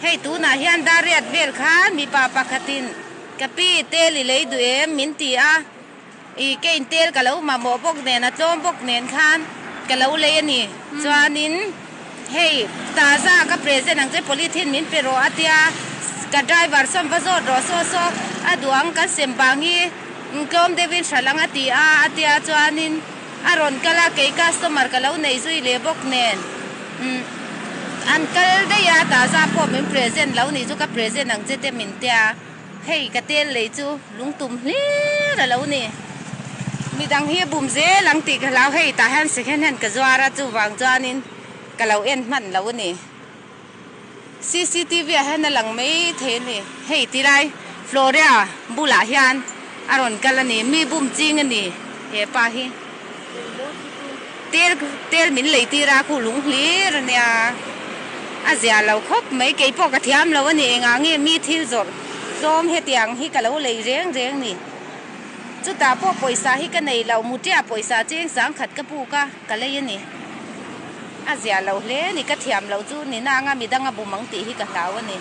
Hei tunah hian dar riat vel khan mipa pakhatin ka pi tel i lei duh em min ti a, i ke in tel ka lo mamawh bawk nen a tlawm bawk nen khan ka lo lei a ni. Chuanin hei taza ka present ang che polythene min pe rawh a tia, ka driver sawn va zawt rawh saw saw a duh ang kan sem vang hi tlawm deuhin hralh ang a ti a a tia chuanin a rawn kal a kei customer ka lo nei zui leh bawk nen umm an kal daih a taza pawh min present lo nih chu ka present ang che te min tia. Hei ka tel lei chu lungtum hlir a lo ni. Midang hi a bum zel ang tih ka hlau hei tah hian second hand ka zuar a chuvang chuanin ka lo en hman lo a ni. Cctv ah hian a lang mai thei a ni. Hei tilai Floria bulah hian a rawn kal a ni. Mi bum ching a ni he pa hi. Tel tel min lei tir a khu lung hlir a nia. A zia lo khawp mai kei pawh ka thiam lo a ni engah nge mi thil zawrh tlawm hetiang hi ka lo lei reng reng ni. Chutah pawh pawisa hi ka nei lo mutia pawisa cheng sang khat ka puk a ka lei a ni. A zia lo hle a ni ka thiam loh chu ni nanga midang a bum ang tih hi ka hlau a ni.